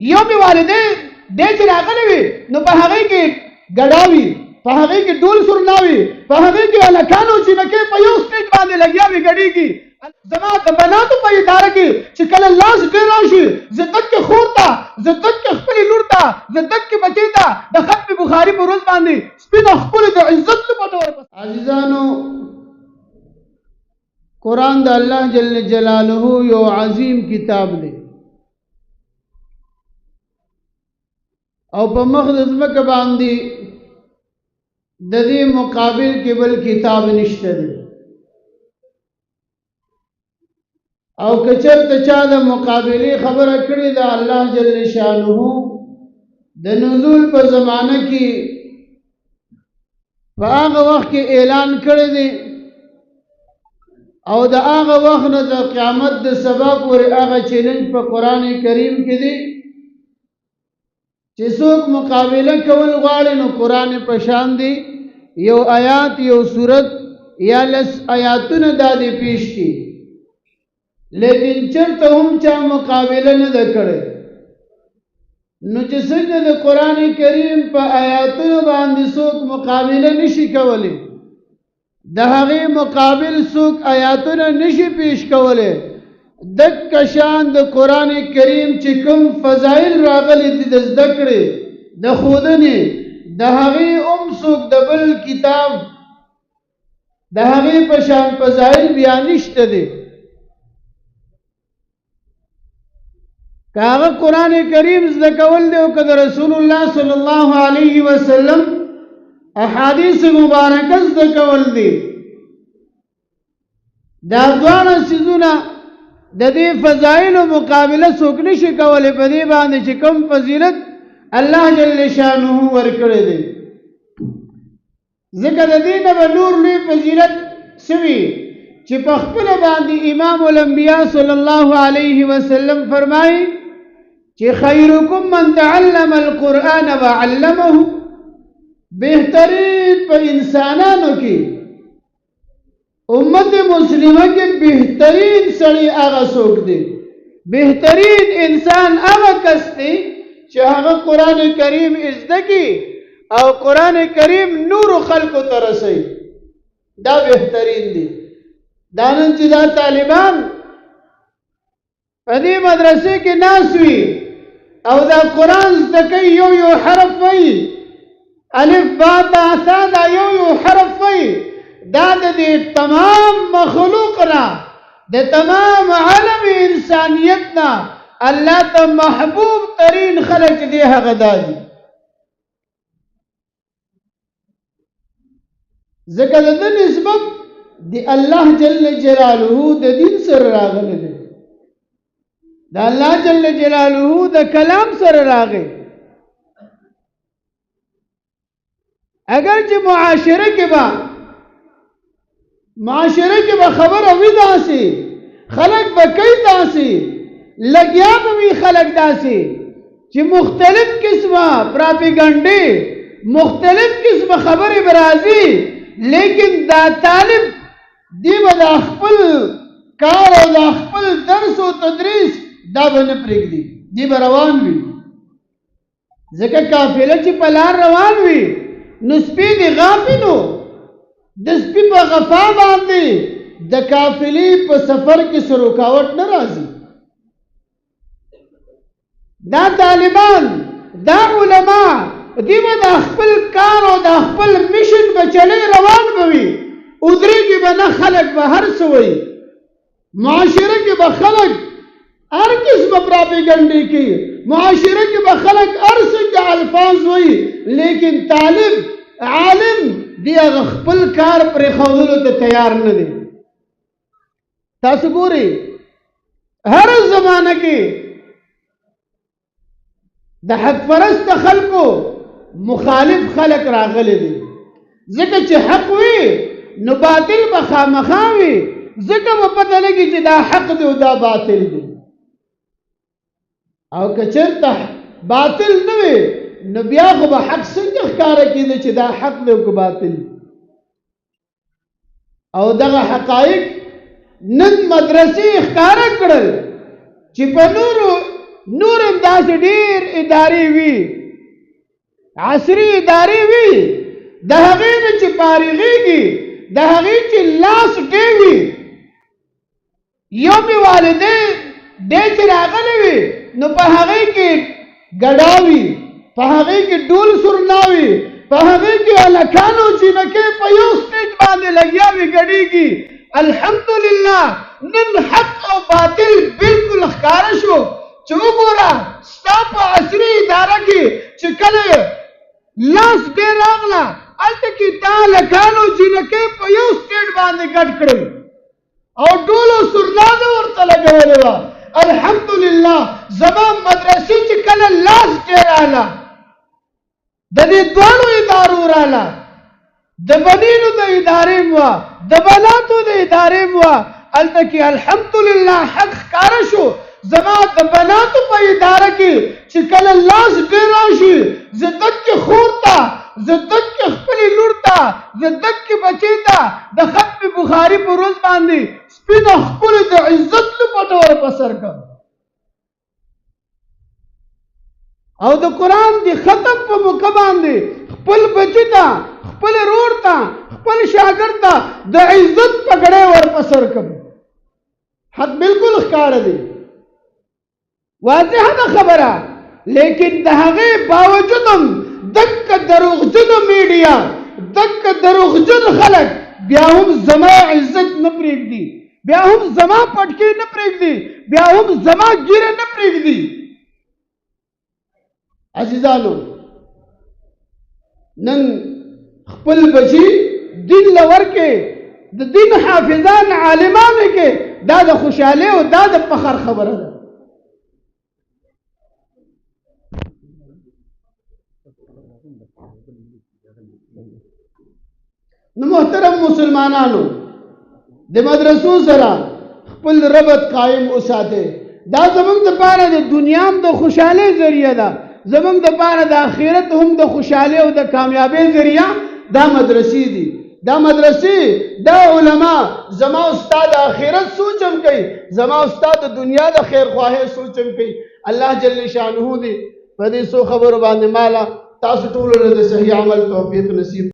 یو مې والدین دی چې راغلی وي نو په هغې کې ګډا وي، په هغې کې ډول سرنا وي، په هغې کې هلکان او جینکۍ په یو سټیج باندې لګیا وي، ګډېږي. زما د بناتو په اداره کې چې کله لاس ډېر راشي، زه دکې خور ته، زه دکې خپلې لور ته، زه دکې بچۍ ته د ختم بخاري په ورځ باندې سپینه ښکلې د عزت لپټه ورپسې. عزیزانو، قرآن د الله جل جلاله یو عظیم کتاب دی او په مخ د ځمکه باندې د دې مقابل کې بل کتاب نشته دی. او که چېرته چا د مقابلې خبره کړې ده، الله جل شانه د نزول په زمانه کې په هغه وخت کې اعلان کړی دی او د هغه وخت نه د قیامت د سبا پورې هغه چیلنج په قرآن کریم کې دی چې څوک مقابله کول غواړي نو قرآن په شان دی یو آیات، یو سورت یا لس آیاتونه دا دی پیش کی، لیکن چرته هم چا مقابله نه ده کړې. نو چې څنګه د قرآن کریم په آیاتونو باندې څوک مقابله نشي کولی، د هغې مقابل څوک آیاتونه نشي پیش کولی، دک شان د قرآن کریم چې کوم فضایل راغلي دي د زده کړې د ښودنې، د هغې هم څوک د بل کتاب د هغې په شان فضایل بیا نشته دی. که هغه قرآن کریم زده کول دی او که د رسول الله صلی الله علیه وسلم احادیث مبارکه زده کول دی، دا دواړه څیزونه د دې فضایلو مقابله څوک نشي کولی په دې باندې چې کوم فضیلت الله جل شانه ورکړی دی. ځکه د دې نه به نور لوی فضیلت څه وي چې په خپله باندې امام الانبیاء صلی الله علیه وسلم فرمایي چې خیرکم من تعلم القرآن وعلمه، بهترین په انسانانو کې امت مسلمه کې بهترین سړی هغه څوک دی، بهترین انسان هغه کس دی چې هغه قرآن کریم زده کړي او قرآن کریم نورو خلکو ته رسوي، دا بهترین دی. دا نن چې دا طالبان په دې مدرسې کې ناس وي او دا قرآن زده کوي، یو یو حرف وایي، الف با تا ثا، دا یو یو حرف وایي، دا د دې تمام مخلوق نه، د تمام عالم انسانیت نه الله ته محبوب ترین خلک دی هغه دا دي. ځکه د ده نسبت د الله جل جلاله د دین سره راغلی دی، د الله جل جلاله د کلام سره راغی. اگر چې معاشره کې به معاشره کې به خبره وي داسې، خلک به کوي داسې، لګیا به وي خلک داسې چې مختلف قسمه پراپیګنډې، مختلف قسمه خبرې به راځي، لیکن دا طالب دی به دا خپل کار او دا خپل درس او تدریس دا به نه پرېږدي، دی به روان وي. ځکه قافله چې په لار روان وي نو سپی دې غاپي، نو د سپي په غفا باندې د قافلې په سفر کې څه رکاوټ نه راځي. دا طالبان، دا علما دی به د خپل کار او د خپل مشن به چلی روان به وي، ودرېږي به نه، خلک به هر څه وایي، معاشره کې به خلک هر قسمه پراپیګنډې کوي، معاشره کې به خلک هر څنګه الفاظ وایي، لیکن طالب عالم دی هغه خپل کار پرېښودلو ته تیار نه دی. تاسو ګورئ هر زمانه کې د حق پرست خلکو مخالف خلک راغلي دي، ځکه چې حق وي نو باطل به خامخا وي، ځکه به پته لګي چې دا حق دی او دا باطل دی. او که چېرته باطل نه وي نو بیا خو به حق څنګه ښکاره کېده چې دا حق دی او که باطل دی. او دغه حقایق نن مدرسې ښکاره کړل چې په نورو نور هم داسې ډېر ادارې وي، عصري ادارې وي، د هغې نه چې فارغېږي، د هغې چې لاس ډې وي، یو مې والدین دی چې راغلی وي، نو په هغې کې ګډا وي، په هغې کې ډول سرنا وي، په هغې کې هلکان او جینکۍ په یو سټیج باندې لګیا وي، ګډېږي. الحمدلله نن حق او باطل بالکل ښکاره شو چې وګوره ستا په عصري اداره کې چې کله لاس ډېر راغله، هلته کې دا هلکان او جینکۍ په یو سټیج باندې ګډ کړل او ټولو سرنا ده ورته لګولې وه. الحمدلله زما مدرسې چې کله لاس ډېر راله، د دې دواړو ادارو راله، د بنینو د ادارې وه، د بناتو د ادارې وه، هلته کې الحمدلله حق ښکاره شو. زما د بناتو په اداره کې چې کله لاس ډېر راشي، زه دکې خور ته، زه دکې خپلې لور ته، زه دکې بچې ته د ختم بخاري په ورځ باندې سپینه ښکلې د عزت لوپټه ور په سر کړم او د قرآن د ختم په موقع باندې خپل بچی ته، خپل رور ته، خپل شاګرد ته د عزت پګړې ور په سر کړم. حق بالکل ښکاره دی، واضح ده خبره، لیکن د هغې باوجود هم دک دروغجنو میډیا، دک دروغجن خلک بیا هم زما عزت نه پرېږدي، بیا هم زما پټکی نه پرېږدي، بیا هم زما ږیره نه پرېږدي. عزیزانو، نن خپل بچی دین لور کې د دین حافظان عالمان کې دا د خوشحالۍ او دا د فخر خبره ده. نو محترم مسلمانانو، د مدرسو سره خپل ربط قائم وساته. دا زمونږ د پاره د دنیا هم د خوشحالۍ ذریعہ ده، زمونږ د پاره د آخرت هم د خوشحالۍ او د کامیابۍ ذریعہ دا مدرسې دي، دا مدرسې، دا علما. زما استاد آخرت سوچ هم کوي، زما استاد د دنیا د خیر خواهۍ سوچ هم کوي. الله جل شانه دې په دې څو خبرو باندې مالا تاسو ټولو له د صحیح عمل توفیق نصیب.